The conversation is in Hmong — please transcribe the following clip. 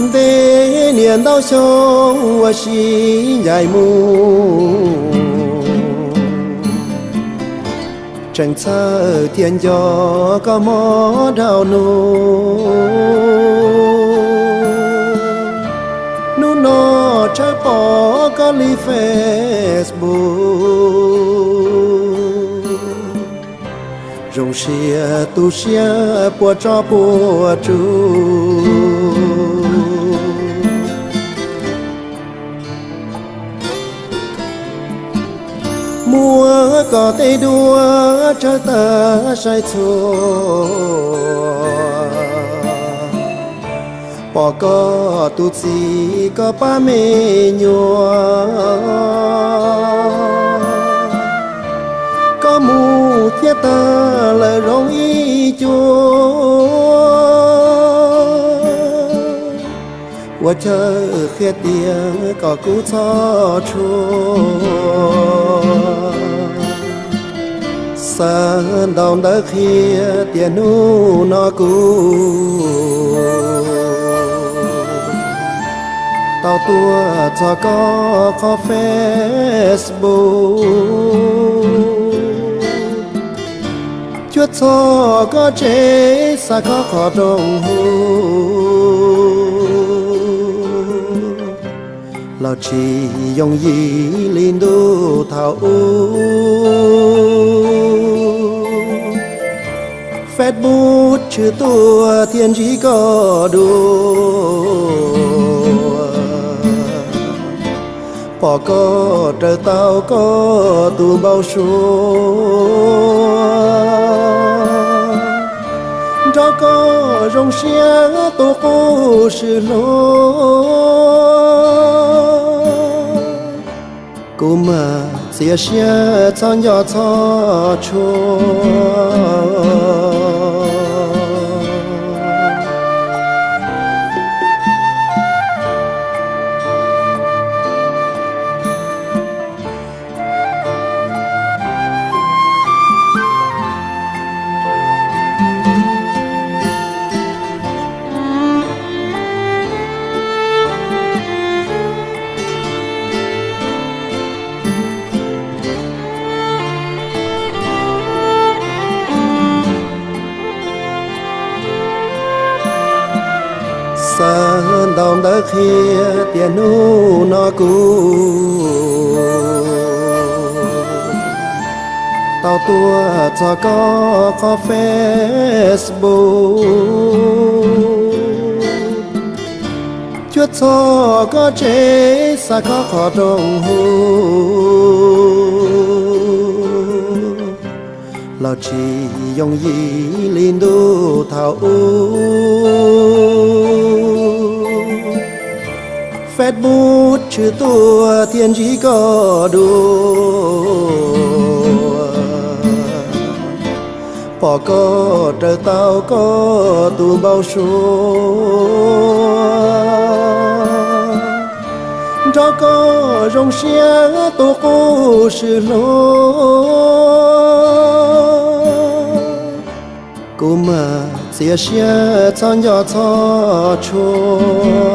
Tej niam ntau xyoo ua si ncaim mus, tseem txhawj thiab nco koj mob dhau hnub. Hnub no tshawb pom koj li Facebook, zoo siab tu siab puas tso puas tsuj. Muab koj tej duab tshawb tawm saib txhua, pom koj tus txiv koj pab me nyuam. Koj mus thiab tag lawm zoo ib cua, ua chaw qhia tias kom kuv txhob tshua. Xav ntaus ntawv qhia tias hnub no kuv tau tuaj txog koj qhov Facebook, cuab txog koj tsev xa koj qhov rooj hu, los tsis yooj yim li ntuj thaum ub. Facebook tshwm tuaj thiab ntsib koj dua, pom koj raws tau koj tus npau suav, nrog koj zoo siab tu qub sim hlub. Kuv mam txiav siab txhob nco txhob tshua. Xav ntaus ntawv qhia tias hnub no kuv tau tuaj txog koj qhov Facebook, cuab txog koj tsev xa koj qhov rooj hu, los tsis yooj yim li ntuj thaum ub. Facebook tshwm tuaj thiab ntsib koj dua, pom koj raws tau koj tus npau suav, nrog koj zoo siab tu qub sim hlub. Kuv mam txiav siab txhob nco txhob tshua.